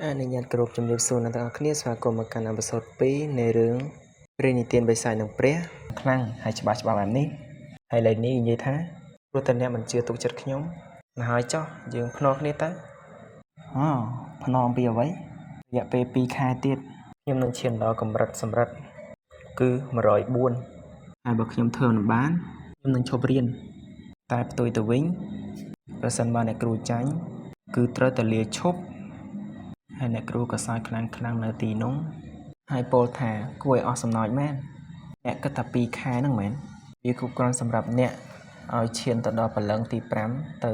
អនុញ្ញាតគោរពជំរាបសួរអ្នកទាំងអស់គ្នាស្វាគមន៍មកកាន់episode 2នៃរឿងព្រេងនិទានបិសាចនិងព្រះខ្លាំងហើយច្បាស់ច្បាស់បែបនេះហើយឥឡូវនេះនិយាយថាព្រោះតែអ្នកមិនជឿទុកចិត្តខ្ញុំណាហើយចោះយើងភ្នាល់គ្នាទៅអូភ្នាល់អំពីអ្វីរយៈពេល2ខែទៀតខ្ញុំនឹងឈានដល់កម្រិតសម្រិតគឺ104ហើយបើខ្ញុំធ្វើមិនបានខ្ញុំនឹងឈប់រៀនតែផ្ទុយទៅវិញប្រសិនបើអ្នកគ្រូចាញ់គឺត្រូវតែលាឈប់ ហើយអ្នកគ្រូក៏សើចខ្លាំងខ្លាំងនៅទីនោះហើយពោលថាគួរឲ្យអស់សំណើចមែនអ្នកគិតថា2ខែហ្នឹងមែនវាគ្រប់គ្រាន់សម្រាប់អ្នកឲ្យឈានទៅដល់ព្រលឹងទី5ទៅ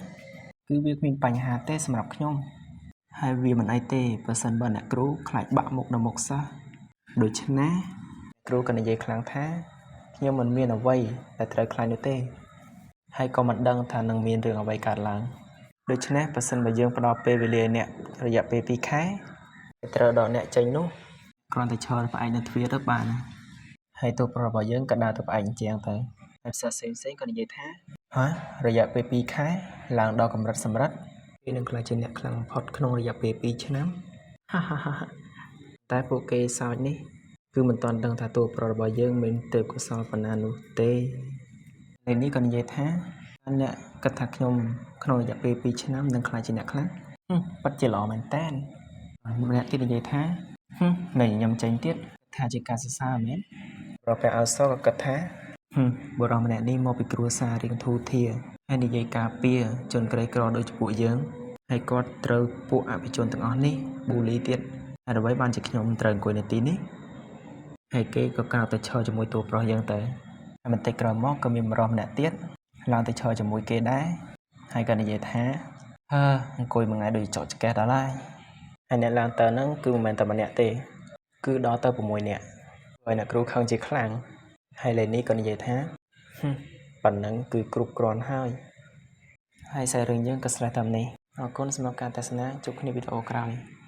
100គឺវាគ្មានបញ្ហាទេសម្រាប់ខ្ញុំហើយវាមិនអីទេបើសិនបើអ្នកគ្រូខ្លាចបាក់មុខនៅមុខសិស្សដូច្នេះគ្រូក៏និយាយខ្លាំងថាខ្ញុំមិនមានអ្វីដែលត្រូវខ្លាចនោះទេហើយក៏មិនដឹងថានឹងមានរឿងអ្វីកើតឡើងដូច្នេះបើសិនបើយើងផ្ដល់ពេលវេលាឲ្យអ្នករយៈពេល2ខែត្រូវដកអ្នកចេញនោះគ្រាន់តែឈរផ្អែកនៅទ្វារទៅបានហើយតួប្រុសរបស់យើងក៏ដើរទៅផ្អែកជាងទៅហើយផ្សេងផ្សេងៗក៏និយាយថាហ៎រយៈពេល2ខែឡើងដល់កម្រិតសម្រិតគេនឹងក្លាយជាអ្នកខ្លាំងបំផុតក្នុងរយៈពេល2ឆ្នាំហាហាហាហាតែពួកគេសើចនេះគឺមិនទាន់ដឹងថាតួប្រុសរបស់យើងមានទេពកោសល្យប៉ុណ្ណានោះទេនៅនេះក៏និយាយថាអ្នកគិតថាខ្ញុំក្នុងរយៈពេល2ឆ្នាំនឹងក្លាយជាអ្នកខ្លាំងហឹមពិតជាល្អមែនតើម្នាក់ទៀតនិយាយថាហឹមនៅញញឹមចេញទៀតថាជាការសរសើរមែនប្រុសពាក់អាវសក៏គិតថាហឹមបុរសម្នាក់នេះមកពីគ្រួសាររៀងធូរធារហើយនិយាយការពារជនក្រីក្រដូចពួកយើងហើយគាត់ត្រូវពួកអភិជនទាំងអស់នេះប៊ូលីទៀតហើយអ្វីបានជាខ្ញុំត្រូវអង្គុយនៅទីនេះហើយគេក៏ក្រោកទៅឈរជាមួយតួប្រុសយើងទៅហើយបន្តិចក្រោយមកក៏មានបុរសម្នាក់ទៀតឡើងទៅឈរជាមួយគេដែរហើយក៏និយាយថាហឺអង្គុយមួយថ្ងៃដូចចកចកេះដល់ហើយហើយអ្នកឡើងទៅហ្នឹងគឺមិនមែនតែម្នាក់ទេគឺដល់ទៅ6នាក់ហើយអ្នកគ្រូខឹងជាខ្លាំងហើយលេនេះក៏និយាយថាហឹមប៉ុណ្ណឹងគឺគ្រប់គ្រាន់ហើយហើយសាច់រឿងយើងក៏ស្រេះតាមនេះអរគុណសម្រាប់ការទស្សនាជួបគ្នាវីដេអូក្រោយ។